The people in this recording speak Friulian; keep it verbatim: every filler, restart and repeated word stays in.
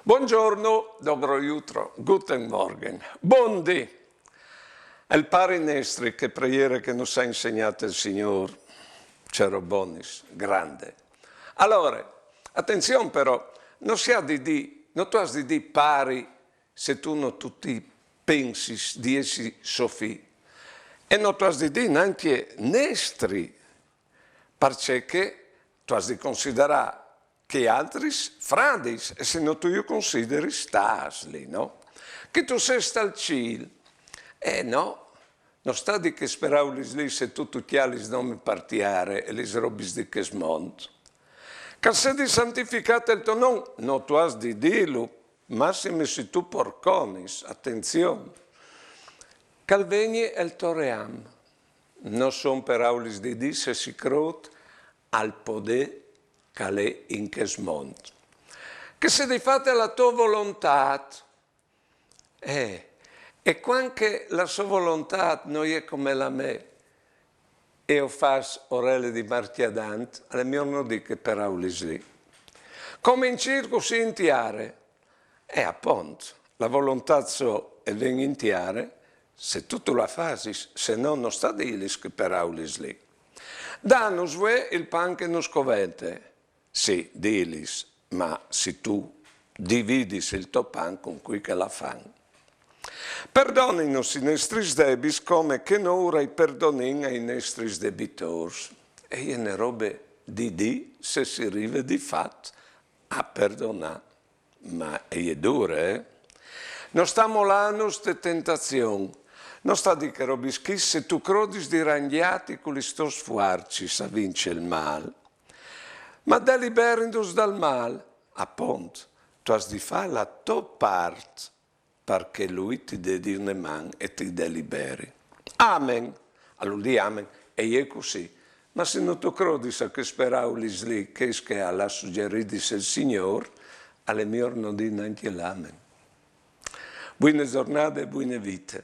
Buongiorno, dobro jutro, guten Morgen, bundì. El Pari Nestri, che preiere che nus à insegnât il Signôr, ce robonis, grande. Alore, atenzion però, no si à di dî, no tu âs di dî pari se tu no tu ti pensis di jessi so fi. E no tu âs di dî nancje nestri, parcè che tu âs di considerâ chei altris fradis, e se no tu ju consideris, stâs li, no? Che tu sês tal cîl. Eh no, no sta dî chês peraulis li se tu tu cjalis nome par tiere e lis robis di chest mont. Che al sedi santificât il to non, no tu âs di dîlu, massime se tu porconis, atenzion. Che al vegni il to ream. No son peraulis di dî se si crôt al podê che al è in chest mont. Che sedi fate la tô volontât. Eh, e cuant che la sô volontât no je come la mê, e o fâs orele di marcjadant, al è miôr no dî chês peraulis li. Come in cîl cussì in tiere. E apont, la volontât sô e ven in tiere, se tu tu la fasis, se no no sta dîlis chês peraulis li. Dânus vuê il pan che nus covente. Sì, dîlis, ma se tu dividis il to pan cun cui che lu fan. Perdoninus i nestris debits come che noura i perdonìn ai nestris debitôrs. E je une robe di dî se si rive di fat a perdonâ. Ma e je dure, eh? No sta molânus te tentazion, no sta dî chês robis chi se tu crodis di rangjâti cu lis tôs fuarcis a vinci il mâl. Ma deliberindus dal mâl, apont, tu âs di fâ la tô part par che lui ti dedi une man e ti deliberi. Amen. Alore dî amen, e je cussì. Ma se no tu crodis a chês peraulis li, chês che al à sugjeridis il Signôr, al è miôr no dî nancje l'amen. Buine zornade e buine vite.